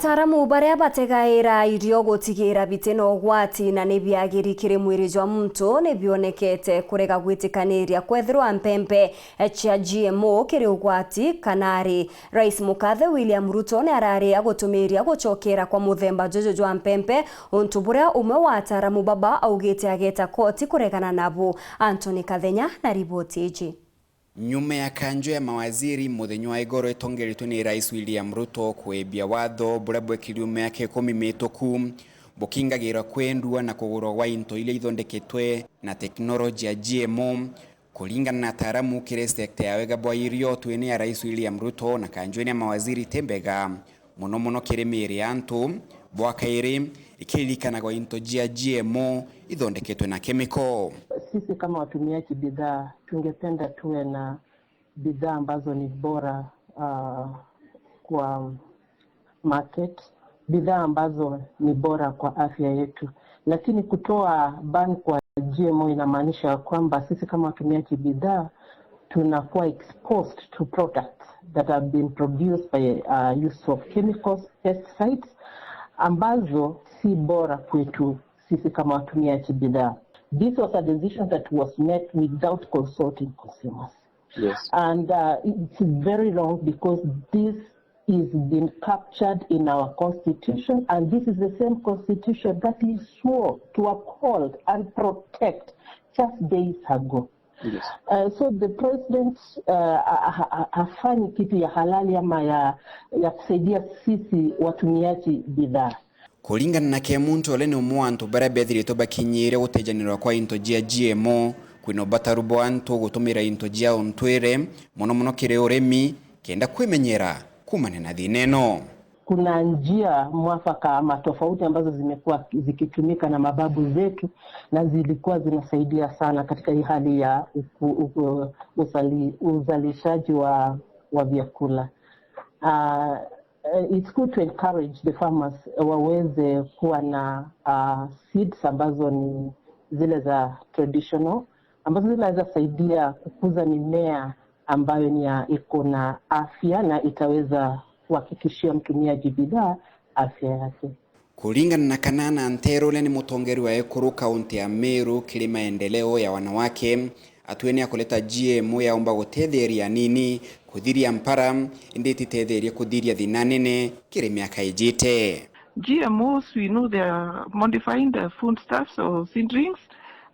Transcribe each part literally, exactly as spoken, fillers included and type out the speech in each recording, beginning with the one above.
Ataaramu baria bategaira irio gutigira biti na ugwati na ni biagiri kiri mwiri jwa muntu ni bionekete kurega gwitikaniria kwethirwa mpempe cia G M O kiri ugwati kana ari. Rais mukathe William Ruto ni arari agutumiria gucokera kwa muthemba juju jwa mpempe, untu buria umwe wa ataaramu baba augite ageta koti kuregana nabu. Anthony Kathenya na riboti iji. Nyuma ya kanjo ya mawaziri muthenya wa igoro itongeretwe ni Rais William Ruto kwebia watho buria bwekirwe miaka ikumi mituku, bukingagira kwendua na kugurwa gwa into iria ithondeketwe na teknoloji ya G M O, kuringana na ataaramu kiri sekta ya wega bwa irio twene ya Rais William Ruto na kanjwene ya mawaziri ti mbega, mono mono kiri miiri ya antu. Bwa kairi, ikiririkanagwa into jia G M O ithondeketwe na chemical. Sisi kama watumiaji bidhaa, tungependa tuwe na bidhaa ambazo ni bora, ah, kwa market, bidhaa ambazo ni bora kwa afya yetu. Lakini kutoa ban kwa G M O inamaanisha kwamba sisi kama watumiaji bidhaa tunakuwa exposed to products that have been produced by, uh, use of chemicals, pesticides, ambazo si bora kwetu sisi kama watumiaji bidhaa. This was a decision that was made without consulting consumers. Yes. And, uh, it's very wrong because this is been captured in our constitution, and this is the same constitution that he swore to uphold and protect just days ago. Yes. Uh, so the president, uh, ha-, ha-, ha-, hafanyi kitu ya halali ama ya, ya kusaidia sisi watumiaji bidhaa. Kuringana na Kemunto, uria ni umwe wa antu baria bethiritwe bakinyire gutejanirwa kwa into jia G M O, kwina ubataru bwa antu gutumira into jia untwire, mono mono kiri urimi, kenda kwimenyera kumania na thina ino. Kuna njia mwafaka ama tofauti ambazo zimekuwa zikitumika na mababu zetu na zilikuwa zinasaidia sana katika hii hali ya uku-, uku-, uzali-, uzalishaji wa, wa vyakula. Ah, eh, it's good to encourage the farmers waweze kuwa na, ah, seeds ambazo ni zile za traditional, ambazo zinaweza saidia kukuza mimea ambayo ni ya, iko na afya na itaweza kuhakikishia mtumiaji bidhaa afya yake. Kuringana na Kanana Nteru, uria ni mutongeri wa ekuru kaunti ya Meru kiri maendeleo ya wanawake, atwene akuleta G M O yaumba gutetheria anini kuthiria mpara, indi ititetherie kuthiria thina nene kiri miaka ijite. G M Os, we know they are modifying the foodstuffs or seedlings,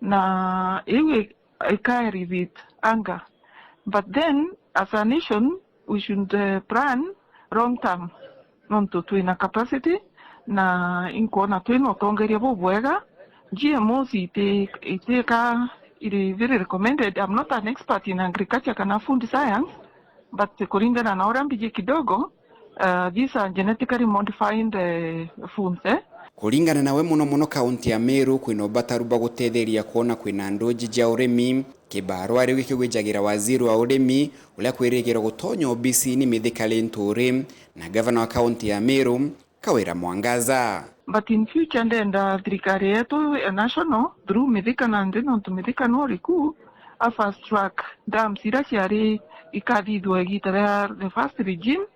na iu ikae repeat anger. But then, as a nation, we should, uh, plan long term. Nontu twina capacity, na inkwona twina utongeria bubwega. G M Os iti-, itika iri very recommended. I'm not an expert in agriculture kana food science, but kuringana na uria mbiji kidogo, uh, these are genetically modified, uh, foods, eh? Kuringana nawe, mono mono kaunti ya Meru kwina ubataru bwa gutetheria kwona kwina nduji jia urimi. Kibarua riu gikigwijagira waziri wa urimi, uria kwirigirwa gutonya obisini Mithika Linturi, na gavana wa kaunti ya Meru, Kawira Mwangaza. But in future, ndenda thirikari yetu ya national, through Mithika nandi, nontu Mithika no riku, a fast track dams iria ciari ikathithua igita ria the first regime,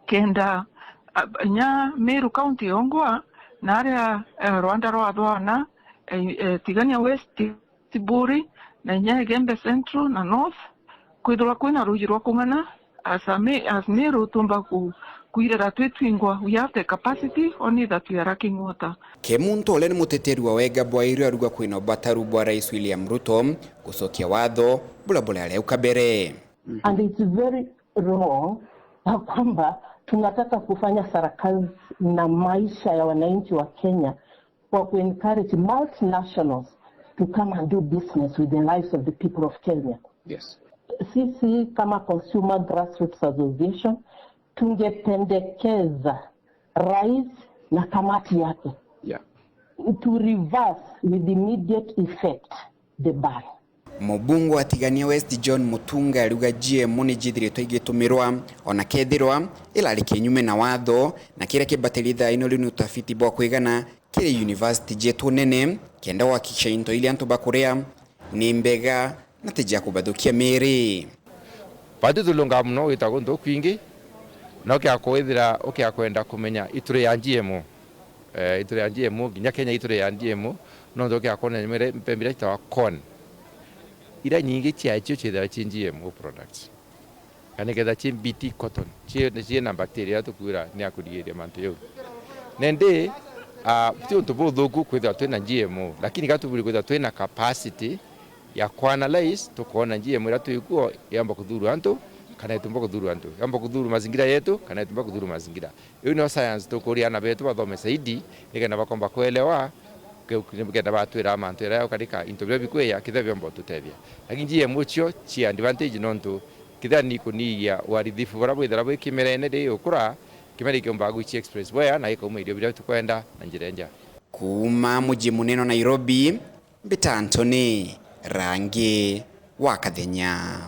kenda, a, inya Meru County yongwa, na aria, eh, Rwanda rwathwana, eh, eh, Tigania West, Tiburi, na inya Igembe Central na North, kwithirwa kwina ruuji rwa kung'ana, as a Mi-, as Meru tumba ku-, kwirira twi twingwa, we have the capacity, only that we are lacking water. Kemunto, uria ni muteteri wa wega bwa irio, aruga kwina ubataru bwa Rais William Ruto gucokia watho buria burari au kabere. And it's very wrong ya kwamba tunataka kufanya sarakasi na maisha ya wananchi wa Kenya kwa kuencourage multinationals to come and do business with the lives of the people of Kenya. Yes. Sisi kama Consumer Grassroots Association tungependekeza rais na kamati yake, yeah, to reverse with immediate effect the ban. Mubunge wa Tigania West John Mutunga ariuga G M O ni jithiritwe igitumirwa ona kethirwa irari kinyume na watho, na kiria kibatiri thaa ino riu ni utafiti bwa kwigana kiri university jetu nene, kenda gwakikisha into iria antu bakuria ni mbega na ti jia kubathukia miiri. Batu tulungaa muno gwita guntu kwingi, Na ukia kwithira, ukia kwenda kumenya ituri ya G M O, eh, ituri ya G M O, nginya Kenya ituri ya G M O, nontu ukia kwona mbembe iria itawa corn, iria nyingi ciacio ciithira ci G M O products. Kana ikethira ci B T cotton, ci, ci na bacteria iria tukwira ni ya kurigiria mantu jau. Nandi, ah, ti untu buthuku kwithirwa twina G M O, lakini ka tuburi kwithirwa twina capacity ya kuanalyze, tukoona G M O iria twikuo yomba kuthuru antu, kana itumba kuthuru antu, yomba kuthuru mazingira yetu, kana itumba kuthuru mazingira. Iu nio science tukuria ana betu bathome zaidi, nikenda bakomba kuelewa, ke-, nikenda batwira mantu jaria yaukarika, into biria bikwija, kithia biomba ututethia. Lakini G M O cio ci advantage nontu kithia ni kunigia uharithifu buria bwithira bwi kimerene ri ukura, kimera ikiumba gwici express where na ikauma irio biria tukwenda na njira nja. Kuuma muji munene wa Nairobi, mbita Anthony Rangi wa Kathenya.